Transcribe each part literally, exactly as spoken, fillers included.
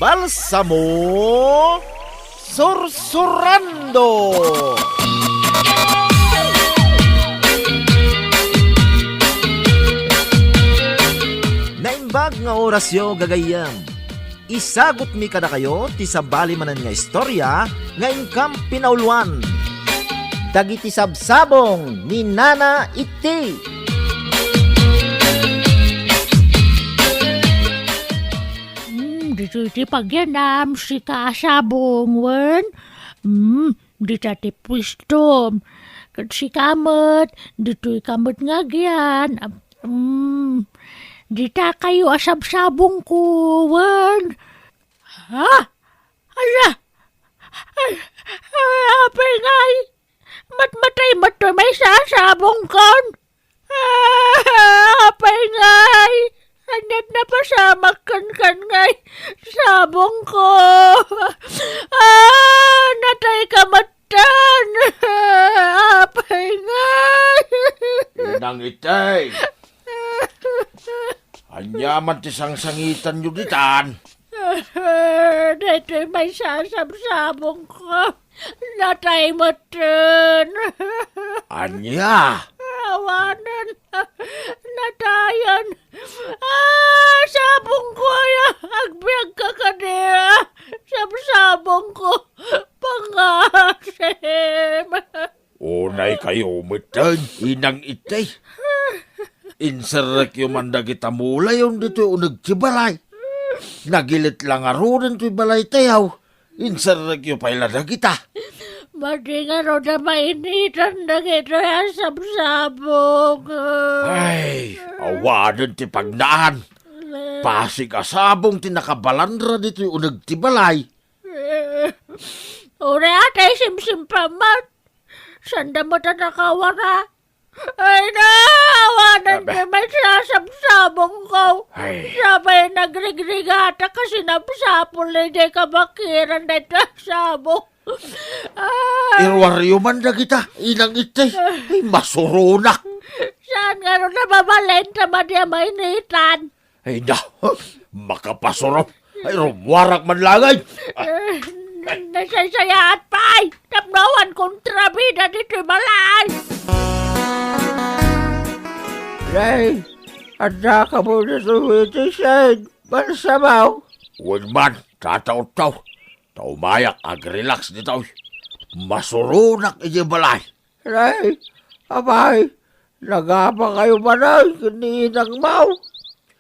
Balsamo Sursurando! Naimbag nga orasyo, gagayyem. Isagutmi kadakayo ti sabali manen nga istorya nga inkam pinauluan. Dagiti sabsabong ni Nana Iti. Hmm, ditoy ti pagyanam, sika a sabong, wen? Hmm, dita ti pwistom. Ket sika met, ditoy ka met nga agyan. Hmm, dita kayo a sabsabongko, wen? Ha? Ala! Ay, ay, apay ngay! Matmatay met toy maysa a sabongkon! Ah, apay ngay! Ania't napasamak kenka ngay sabongko! Ah, natayka metten! Apay ngay! Inang Itay! Ania man ti sangsangitanyo ditan? Daytoy maysa a sabsabongko. Natay metten. Ania? Awanen. Natayan. Ah, sabongko aya. Agbiagka kadi, ah. Sabsabongko. Pangasim. Unay kayo metten, Inang Itay. Inserrekyo man dagita mulayon ditoy uneg ti balay. Nagilit la ngaruden toy balaytayo. Inserrekyo pay la dagita. Madi ngarud a mainitan dagitoy a sabsabong. Ay, awanen ti pagnaan. Pasig a sabong ti nakabalanra ditoy uneg ti balay. Uray a tay simsimpa met. Sanda met a nakawara. Ay, naawanan Aba. Ti maysasabsabongko. Ay. Sabay nagrigrigata kasi napsapul na di kabakiran na ita sabong. Ah. Iruaryo man dagita, Inang Itay. Ay, masuronak. Saan nga ro nababalenta madi a mainitan? Ay, na, makapasuro. Ay, rummuarak man langay. Eh, nasaysayaat pay. Tapno awan kontrabida ditoy balay. Nay, adda ka mo ditoy waiting shed. Balsamo. Wen man, Tata Otto. Ta umayak, ag-relax ditoy. Masuronak iti balay. Nay, apay, nagapa kayo manen ken ni inangmo?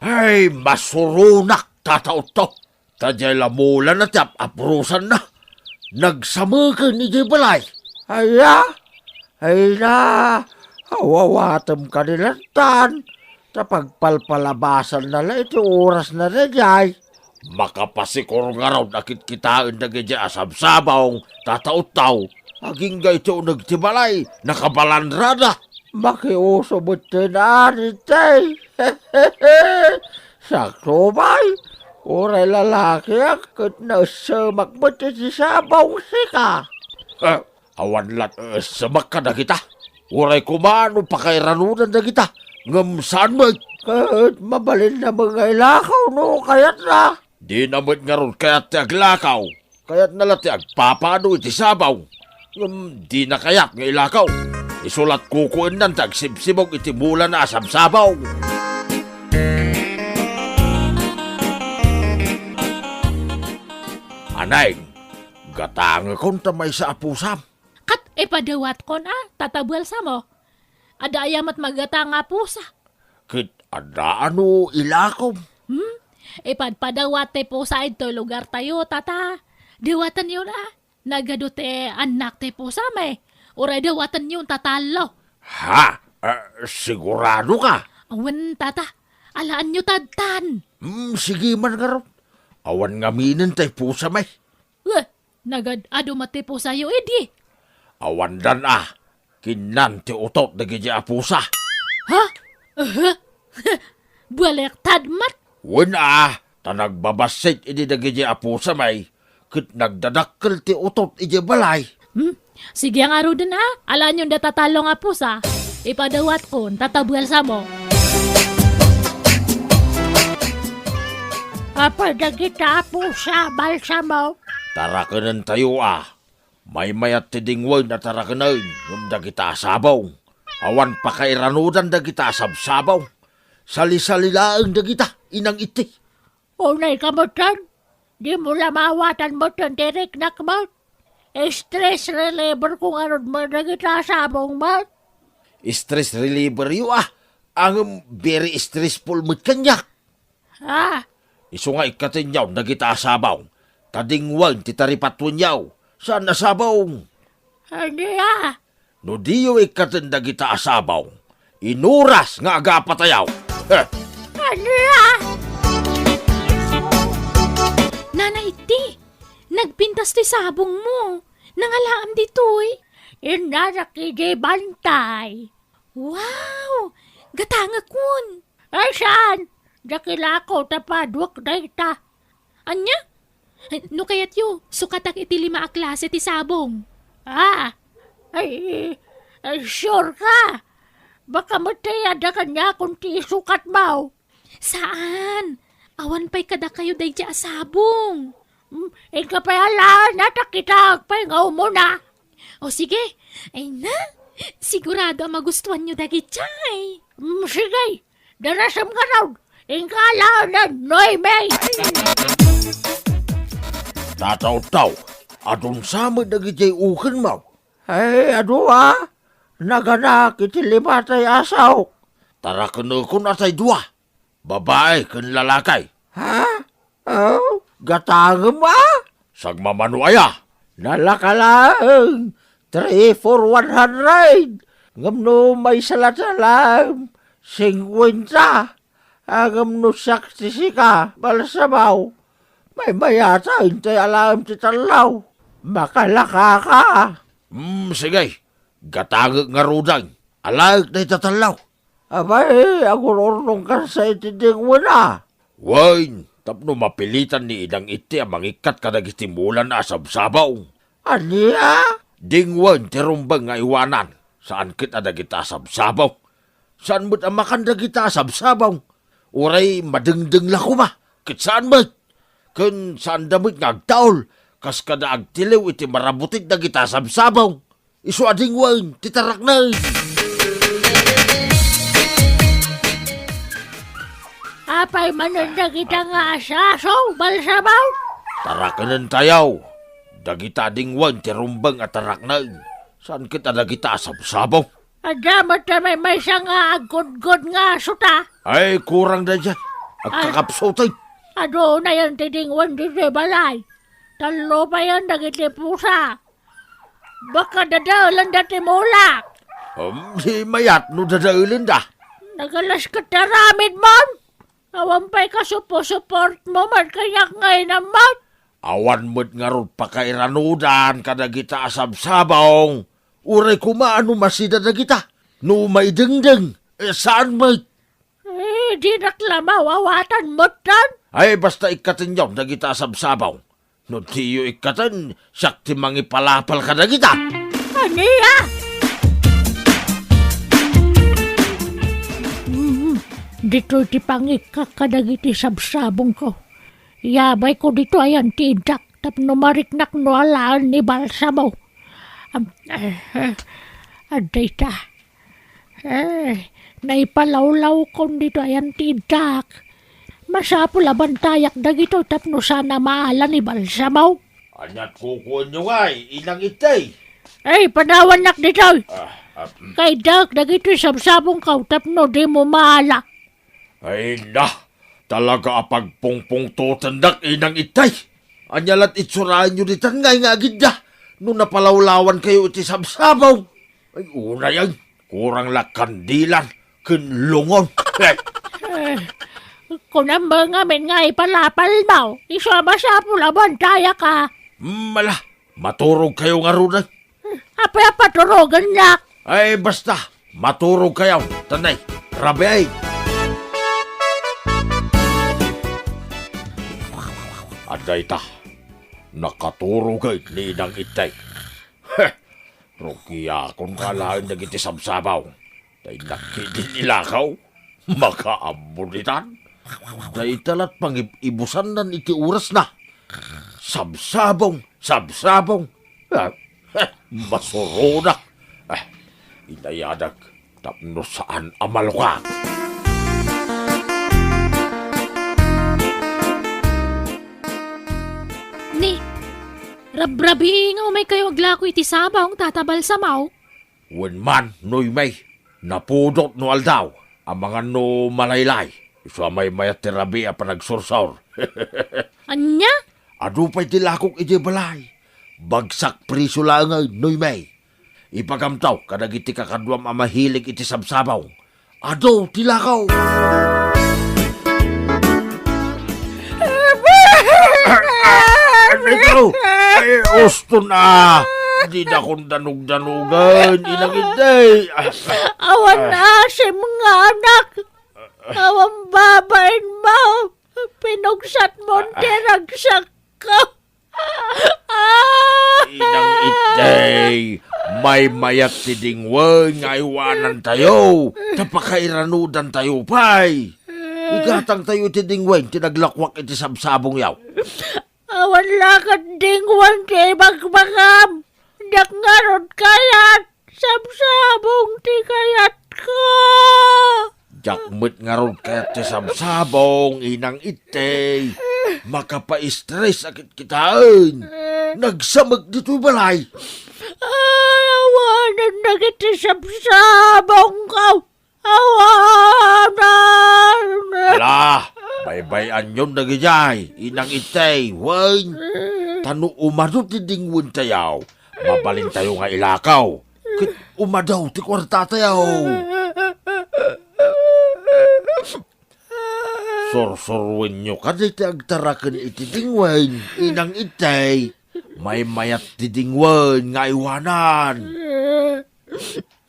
Ay, masuronak, Tata Otto. Ta diay la mulana ti ap-apurosanna. Nagsameken idiay balay. Aya? Ay na, awawatem kadi lattan. Ta pagpalpalabasanna la iti orasna daydiay. Makapasikor ngarud a kitkitaen dagidiay a sabsabong, Tata Otto. Agingga iti uneg ti balay, nakabalanrada. Makiuso met ti naanitay. Sakto pay, uray lalakiak ket naessemak met iti sabong sika. Eh, Awan lat-, eh, sabak kadagita. Uray koma no pakairanudan dagita, ngem saan met. Ket mabalinna met nga ilakaw no kayatna. Dina met ngarud kayat ti aglakaw. Kayatna la ti agpapano iti sabong. Ngem dina kayat nga ilakaw. Isu lat kukuennan ti agsibsibog iti mulana a sabsabong. Anay, Gatangekon ta maysa a pusam. Ket ipadawatkon a, Tata Balsamo. Adda aya met magatang a pusa? Ket adda a no ilakom. Hmm? Ipadpadawat ti pusa ditoy lugartayo, Tata. Dawatenyon a. Nagadu ti annak ti pusa, may. Uray dawatenyon ta tallo. Ha? Ah, sigurado ka? Awan, Tata. Alaanyo tadtan. Hmm, sige man ngarud. Awan ngaminen tay pusa, may. Eh, nagad-adu met ti pusayo idi? Awandan a, kinnan ti utot dagiti a pusa. Ha? Aha. Baliktad met? Wen a, ta nagbabassit idi dagiti a pusa, may, ket nagdadakkel ti utot idiay balay. Hmm? Sige ngaruden a, alaanyon data tallo nga pusa. Ipadawatkon, Tata Balsamo. Apay dagita a pusa, Balsamo? Tarakenentayo a. Maymayat ti dingwen a tarakenen ngem dagita a sabong, awan pakairanudan dagita a sabsabong. Sali-sali laeng dagita, Inang Itti. Unay ka metten, dimo la maawatan metten ti riknak met. Stress reliever ko ngarud met dagita a sabong met. Stress reliever yo a, ngem very stressful met kaniak. Ha? Isu nga ikkatenyo dagita a sabong, ta dingwen ti taripatwenyo, saan a sabong. Ania? No diyo ikkaten dagita a sabong, inuras nga agapatayo. Heh! Ania? Nana Itti, nagpintas ti sabongmo. Nangalaam ditoy. Innanak idi bantay. Wow! Gatangekon! Ay, saan? Dakilako ta paduek dayta. Ania? No kayatyo, sukatak iti lima a klase ti sabong. Ah! Ay, ay, sure ka? Baka met ti adda kaniakon ti isukatmo. Saan? Awan pay kadakayo daydi a sabong. Hmm, inka pay alaen a ta kitaek pay nga umuna. O sige, ay na, sigurado a magustuanyo dagiti ay. Hmm, sige, darasem ngarud, inka alaen a Noemi. Tatawtaw, adun sa met dagiti ukenmo. Ay, adu a, naganak iti limatay a saok. Tarakenekon a tay dua. Babae ken lalaki. Ha? Oh, gatangem a? Sagmamano aya? Nalaka laeng, three for one hundred. Ngem no maysa la ti alaem, singkuenta. Ngem no siak ti sika, Balsamo, maymayat a intay alaem ti tallo. Makalakaka. Hmm, sige. Gatangek ngaruden. Alaek dayta tallo. Apay, agur-urnongkan sa iti dingwen a? Wen, tapno mapilitan ni Inang Itti a mangikkat kadagiti mulana a sabsabong. Ania? Dingwen ti rumbeng nga iwanan. Saan ket a dagita a sabsabong. Saan met a makan dagita a sabsabong. Uray madengdeng la koma. Ket saan met. Ken saanda met nga agtaul. Kas kada agtiliw iti marabutit dagita a sabsabong. Isu a dingwen ti taraknen. Apay manen dagita nga asasaw, Balsamo? Tarakenen tayaw. Dagita a dingwen ti rumbeng a taraknen. Saan ket a dagita a sabsabong? Adda met ti maymaysa nga aggodgod nga aso ta. Ay, kurang daydiay. Agkakapsuten. Adunayan ti dingwen ditoy balay. Tallo payen dagiti pusa. Baka dadaelenda ti mulak. Um, di mayat no dadaelenda. Nagalas ket ti aramidmon. Awan pay kasupo-suportmo met kaniak nga inammat. Awan met ngarud pakairanudan kadagita a sabsabong. Uray koma a no masida dagita. No maidengdeng, eh, saan met? Eh, dinak la maawatan metten. Ay, basta ikkatenyo dagita a sabsabong. No diyo ikkaten, siak ti mangipalapal kadagita. Ania? Mm, ditoy ti pangikkak kadagiti sabsabongko. Yabayko ditoy ayan ti iddak tapno mariknak no alaen ni Balsamo. Am-, eh, eh, adda ita. Eh, naipalawlawkon ditoy ayan ti iddak. Masapul a bantayak dagitoy tapno saan a maala ni Balsamo. Aniat kukuenyo ngay, Inang Itay? Ay, panawannak ditoy. Ah, ah, mm. Kaidak dagitoy sabsabongko tapno dimo maala. Ay na, talaga a pagpungpungtotendak, Inang Itay. Ania lat itsuraenyo ditan ngay nga agidda no napalawlawankayo iti sabsabong? Ay, unay ay, kurang la kandilan ken lungon. Eh, kunam ngamin nga ipalapalmo, isu a masapul a bantayaka. Mala, maturogkayo ngaruden. Apay a paturogennak? Ay, basta, maturogkayo. Tanay, rabiay. Adda ita, nakaturogen ni Inang Itay. Heh, rugiakon nga alaen dagiti sabsabong. Tay nakidin ilakaw, makaammo ditan. Dayta lat pangib-ibusannan iti orasna. Sabsabong, sabsabong. Ah, heh, masuronak. Ah, inayadak tapno saan a malukak. Ni, rabrabii nga umaykayo aglako iti sabong, Tata Balsamo. Wen man, Noemi, napudot no aldaw, amangan no malaylay, isu a maymayat ti rabii a panagsursor. Ania? Adu pay ti lakok idiay balay. Bagsak presio laengen, Noemi. Ipagamtaw kadagiti kakaduam a mahilig iti sabsabong. Adu ti lakaw. Ikaw, ay, uston a. Dinakon danugdanugan, inang Itay. Awan asim nga anak. Awan babain mo. Pinugsat mo ti ragsakko. Inang Itay, maymayat ti dingwen nga aywanantayo, ta pakairanudantayo pay. Igatangtayo iti dingwen ti naglakuak iti sabsabongyo. Awan la ket dingwen ti ibagbagam. Diak ngarud kayat. Sabsabong ti kayatko. Diak met ngarud kayat ti sabsabong, inang Itay. Makapa-stress a kitkitaen. Nagsamek ditoy balay. Ay, awanen dagiti sabsabongko. Awanen. Ala, baybay-anyon dagidiay, inang Itay, wen. Ta no umadu ti dingwentayo, mabalintayo nga ilakaw. Ket umadu ti kuartatayo. Sursuruenyo kadi ti agtaraken iti dingwen, inang Itay. Maymayat ti dingwen nga aywanan.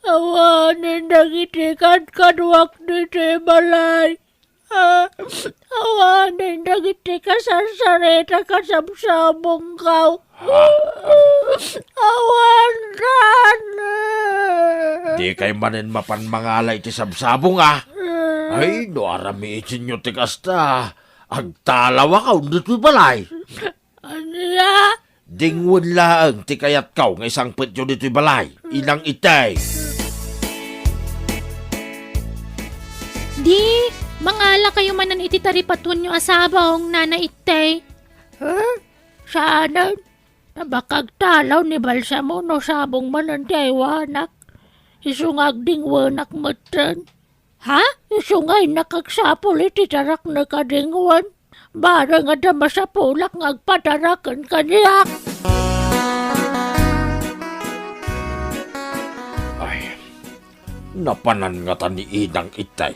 Awanen dagiti kadkaduak ditoy balay. Ah, awanen dagiti kasarsarita kasabsabongko. Ah, ah. Awanen. Dikay manen mapan mangala iti sabsabong, a? Ay, no aramidenyo ti kasta, agtalawakaw ditoy balay. Ania? Dingwen laeng ti kayatko nga isangpetyo ditoy balay, inang Itay. Di, mangalakayo manen iti taripatonyo a sabong, Nana Itay. Ha? Saanen? Ta baka agtalaw ni Balsamo no sabong manen ti aywanak. Isu nga agdingwenak metten. Ha? Isu nga innak agsapul iti taraknek a dingwen. Bareng adda masapulak nga agpataraken kaniak. Ay, napanan ngata ni Inang Itay.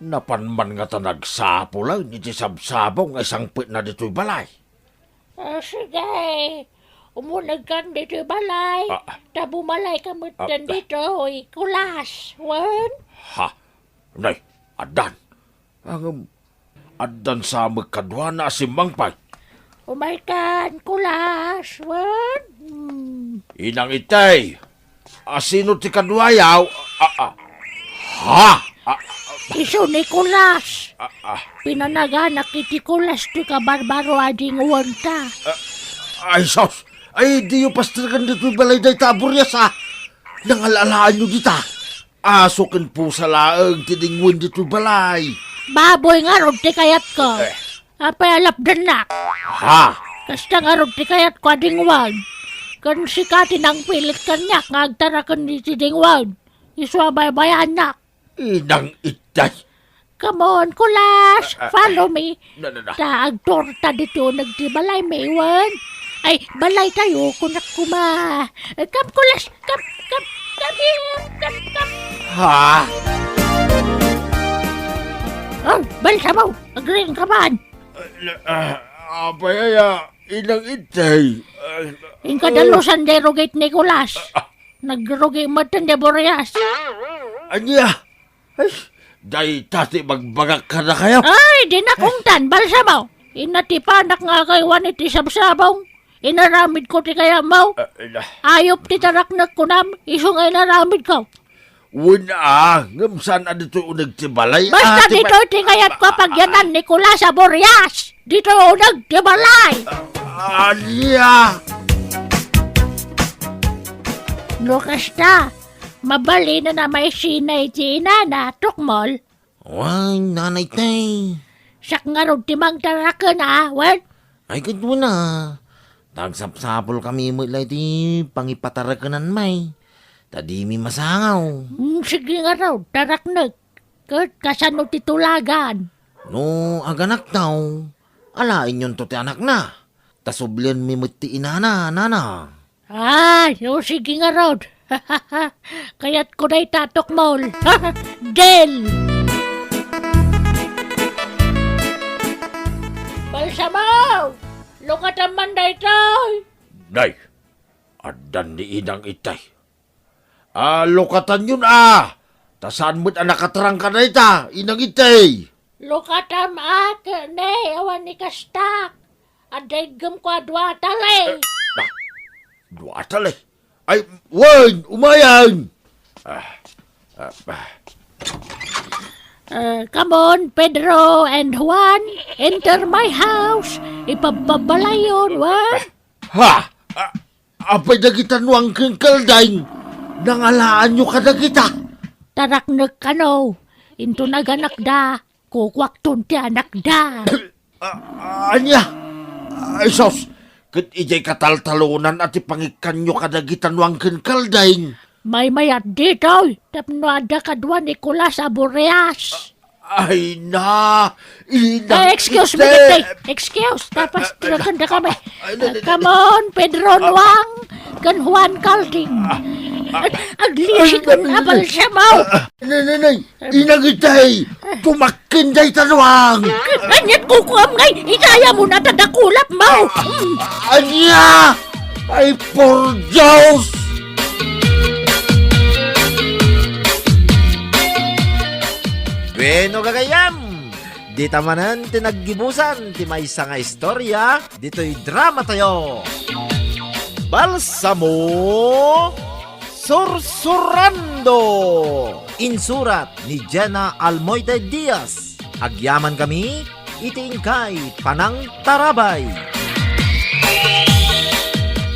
Napan man ngata nagsapulen iti sabsabong nga isangpetna ditoy balay. Ah, sige. Umunegkan ditoy balay. Ah. Ta bumalayka metten ditoy kulas, wen? Ha? Nay, addan. Ngem, addan sa met kaduana a simmangpet. Umaykan, kulas, wen? Hmm. Inang Itay, a sino ti kaduayo? Ah, ah. Ha? Ah, ah. Isu ni Kulas. Ah, ah. Pinanaganak iti kulas ti kabarbaro a dingwenta. Ah, ay, sus! Ay, diyo pasterken ditoy balay dayta a burias, a. Nangal-alaanyo dita. Aso ken pusa laeng ti dingwen ditoy balay. Baboy ngarud ti kayatko. Eh. Apay a lapdennak? Ha? Kasta ngarud ti kayatko a dingwen. Ken sika ti nangpilit kaniak nga agtaraken iti dingwen. Isu a baybayanak. Inang Itay. Come on, Kulas. Ah, ah, follow me. Na, na, na. Ta agturta ditoy uneg ti balay mi, wen. Ay, balaytayo, kunak koma. Come, Kulas. Come, come, come here. Come, come. Ha? Oh, Balsamo. Agriing ka man. Ah, apay aya, Inang Itay. Ah, inka dalusan di rugit ni Kulas. Ah, ah. Nagrugi met ti burias. Ania? Ay, dayta ti bagbagak kadakayo. Ay, dinak ungtan, Balsamo. Inatipanak nga agaywan iti sabsabong. Inaramidko ti kayatmo. Ah, ina. Ayup ti taraknek kunam, isu nga inaramidko. Wen a, ngem saan a ditoy uneg ti balay? Basta a, ti ditoy ti kayatko a pagyanan, Nicolas Aborias. Ditoy uneg ti balay. Ania? No kasta, mabalin a maisina iti inana, Tukmol. Wen, nanay tay. Siak ngarud ti mangtaraken a, wen? Ay, ket wen a. Ta agsapsapulkami met la iti pangipatarakenan, may. Ta dimi masangaw. Mm, sige ngarud, taraknek. Ket kasano ti tulagan? No aganaktaw, alaenyonto ti anakna. Ta sublienmi met ti inana, nana. Ay, o sige ngarud. Kayatko dayta, Tukmol. Del! Balsamo! Lukatam man daytoy! Nay, addan ni Inang Itay. A, lukatanyon a! Ta saan met a nakatrangka dayta, Inang Itay? Lukatam a, ket ne, awan ni kastak. Adda iggemko a dua a tali. Ah, dua a tali? Ay, wen, umayen! Ah, ah, ah. Uh, come on, Pedro and Juan, enter my house. Ipabpabalayon, wen? Ha? Ah, apay dagita Nuang ken Kalding? Nangalaanyo kadagita? Taraknek kano, into naganakda. Kukuakton ti anakda. Ah, ania? Ay, sus! Ket idiay kataltalonan a ti pangikkanyo kadagita Nuang ken Kalding. Maymayat ditoy, tapno adda kadua Nicolas Aborias. Ay na! Inang Ah, excuse me, Itay. Excuse, tapos Ah, ah, tinagan na kami. Ay, nay, nay, Come nay. On, Pedro Nuang, ken Juan Kalding. Ah, ah, Ag-, aglisikon ay, nay, a nay. Balsamo. Ah, ah, nay, nay, nay. Inang Itay, tumakken dayta Nuang. Aniat kukuam ngay, itaya mo na ta dakulap mo. Ania? Ay, por Dios! Bueno, gagayam! Dita manen ti naggibusan ti maysa nga istorya ditoy drama tayo. Balsamo Sursurando! Insurat ni Jenna Almoite Diaz. Agyaman kami iti inkay panangtarabay.